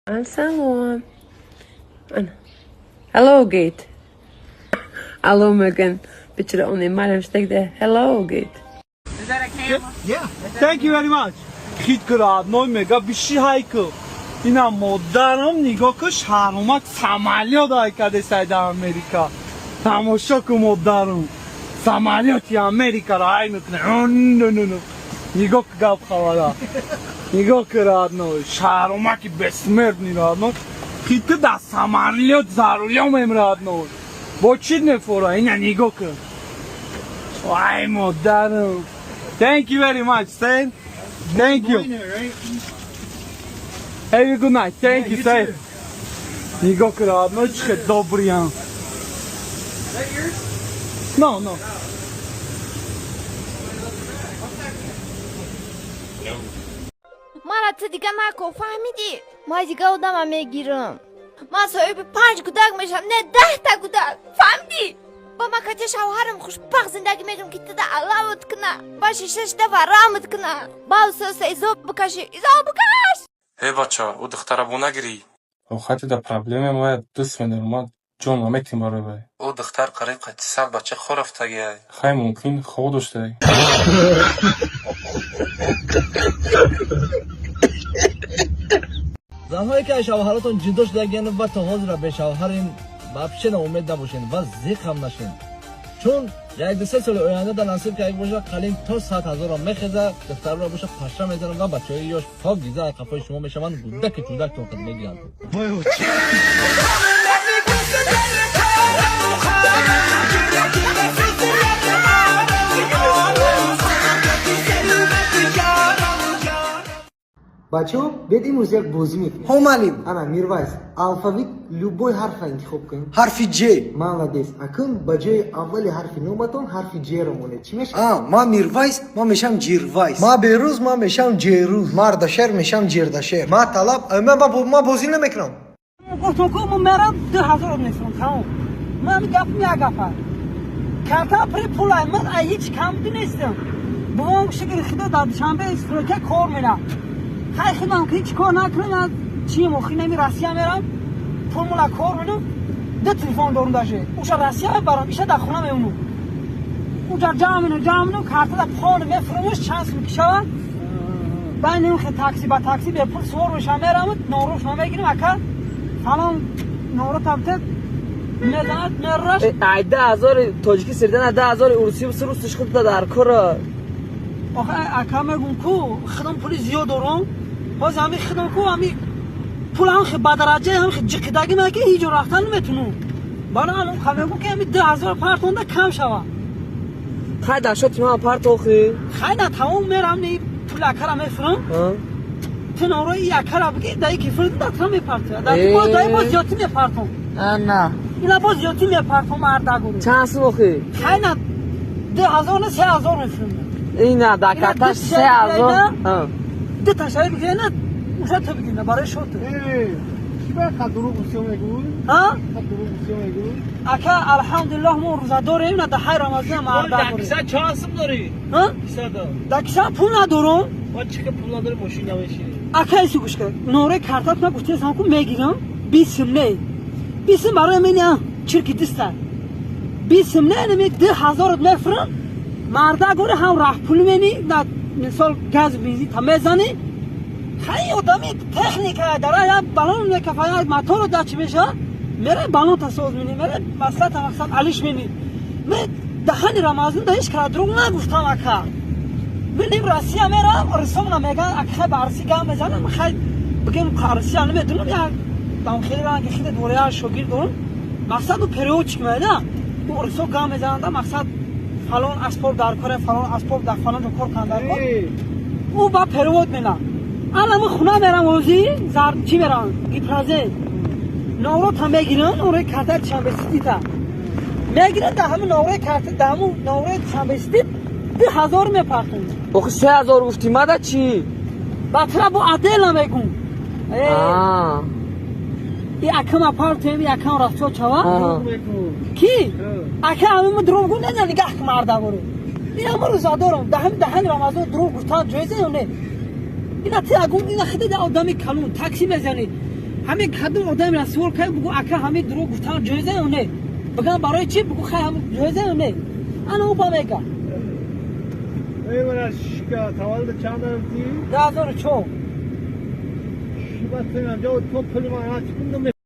Салом. Hello гейт. Алло меган. Бичра он марам штегде hello гейт. Is that a camera? Yeah. Thank you very much. Хит ки родной мега биши ҳайку. Ина модарам нигоҳ ку, шаҳромак самолёт ҳай кадесай дар Америка. Тамошо ку, модарам. Самолёти Америкаро ҳай мекунад. Нигоҳ ку, гап хабара. Нигоҳ ку, родной. Шаҳромаки бессмертный, родной. Хит ку, дар самолёт за рулём ем, родной. Бо чӣ мефора? Ина нигоҳ ку. Вай, модарам. Thank you very much, sir. Thank you. Have a good night. Thank you, sir. Нигоҳ ку, родной, чӣ хел добрый ям. No. Мара ту дига нако, фаҳмидӣ? Ман дига одама мегирам. Ман соҳиби панҷ кӯдак мешавам, не, 10-та кӯдак, фаҳмидӣ? Ба ман кати шавҳарам хушбахт зиндагӣ мекунам, ки туда алавот куна, ба шиша шида варамат куна, ба усоса изоб бикаши, изоб бикаш. Э, бача, ӯ духтара бо нагирӣ. Охати да проблема моя дӯст медорам, ман ҷон наметим барои вай. Ӯ духтар қариб қати сад бача хор рафтагиай. Хай, мумкин хоб доштаг. Занҳое ки аз шавҳаратон ҷудо шудагиянд ва то ҳозира бешавҳарин, вообще ноумед набошед ва зиқ ҳам нашед, чун 1-2-3 соли оянда дар насиб ки як боша, қалин то 100 ҳазорро мехеза, духтарро боша паша мезанад ва бачаҳои ёш пок гиза аз қафои шумо мешаванд, гудаки чудактон худ мегиранд. Бачаҳо, биёд имрӯз як бозӣ мекунем. Ҳо, муаллим. Ана, Мирвайс, алфавит, любой ҳарфа интихоб кун. Ҳарфи Ҷ. Молодец. Акун ба ҷои аввали ҳарфи номатон ҳарфи Ҷ-ро монед, чӣ мешавад? А, ман Мирвайс, ман мешавам Ҷирвайс. Ман Берӯз, ман мешавам Ҷерӯз. Мардашер мешавам Ҷердашер. Ман Талаб, ман бозӣ намекунам. Гуфтам ку, ман мерам, 2000 мефурам, тамом. Ман гапам як гапа. Карта при пулай, ман ай ҳеҷ камбуди нестам. Бувом, шукри Худо, дар Душанбе стройка кор мерам. Хай, худам ки ҳеҷ кор накунам, чием, охи нами Россия мерам, пулмула кор менам, ду телефон дорум, даже уша Россия мебарам, иша дар хона мемонам. Уҷа ҷамъ менам, ҷамъ менам, картада пол мефурумш, чанд сум кишавад, байни хе такси ба такси бепул сувор мешавам, мерам, норош мегирам, ака, фалон норо табте мезанад, мераш. Ай, 10 ҳазори тоҷикӣ сирдана, 10 ҳазори урусӣ русиш худ дар кора. Охе, ака, мегум ку, худам пули зиёд дорум. Ҳозир ҳами худам ку, ҳами пул ҳам ба дараҷаи ҳам ҷиқидагӣ ме ки ҳеҷ ҷо рафтан наметунум. Бана ҳамон мегум ки ҳами 2000 партонда кам шава. Хай, дар шоти ман парт охи. Хай, на, тамом, мерам, ни пули акара мефурам. Ту норои акара биги, даи ки фурд, датра мепартоя. Даи боз зиёдтӣ мепартом. Ана. Ина боз зиёдтӣ мепартом, мардагуру. Чанд сум охи? Хай, на, 2000 на, 3000 мефурам. Ина дар карташ 3000. Ду ташаи бигирена, уша ту бигирна барои шоту. Чӣ ба дурӯғ бисёр мегӯй? А? Дурӯғ бисёр мегӯй? Ака, алҳамдулиллоҳ, мо рӯза дорем, на, даҳаи Рамазон марда Дар киса чанд сум дорӣ? Дар киса пул надорум. Ва чӣ ки пул надорӣ, мошин намешинӣ? Ака, иси гӯш кар. Нораи картат ма гуфтесам ку, мегирам, 20 сум не. 20 сум барои мен чирки диста. 20 сум не, неми 2000-от мефурам. Марда гори ҳам раҳпул мени, на, мисол газ, бензин та мезанӣ. Хай, одами техника дара, як балон мекафа, як моторо да чӣ мешавад? Мере балон та соз мени, мере маслата мақсад алиш мени. Ме даҳани Рамазон да ҳеҷ кара дурӯғ нагуфтам, ака. Меним Россия мерам, рисомна меган, ака, хай, ба арси гам мезанам, хай, бигем, Россия намедунам, як дам хеле ранги хеле дория шогирд дорам. Мақсад у переводчик меда. У рисо гам мезананда, мақсад фалон асбоб дар коре, фалон асбоб дар фалон ҷо кор кунанд дар кор. Ӯ ба перевод мена. Ана мы хуна мерам, ози зар чӣ мерам, гипрозен. Норо та мегирам, нораи карта Душанбе Ситита. Мегирам, да ҳамин нораи карта, да ҳамун нораи Душанбе Сити 2000 мепартом. Охи, 3000 гуфтӣ, мада чӣ? Ба тура бо отдельно мегум. И акама партоем, и акам рафтод шава. Ки? Ака, ҳамин дурӯғ гу, не, нигаҳ ки марда борӣ. Ин ҳама рӯза дорам. Да ҳамин даҳани Рамазон дурӯғ гуфтан ҷоиза ё не? Ина ти агум, ина хида одами калон такси мезанӣ. Ҳамин кадом одамеро суол кардем, бугӯ, ака, ҳамин дурӯғ гуфтан ҷоиза ё не? Бигам, барои чӣ? Бугӯ, хай, ҳамин ҷоиза ё не? Ана ӯ ба мега. Эй, мана шика, таваллуд чанд дорӣ? 2004. Шиба, то пули ман.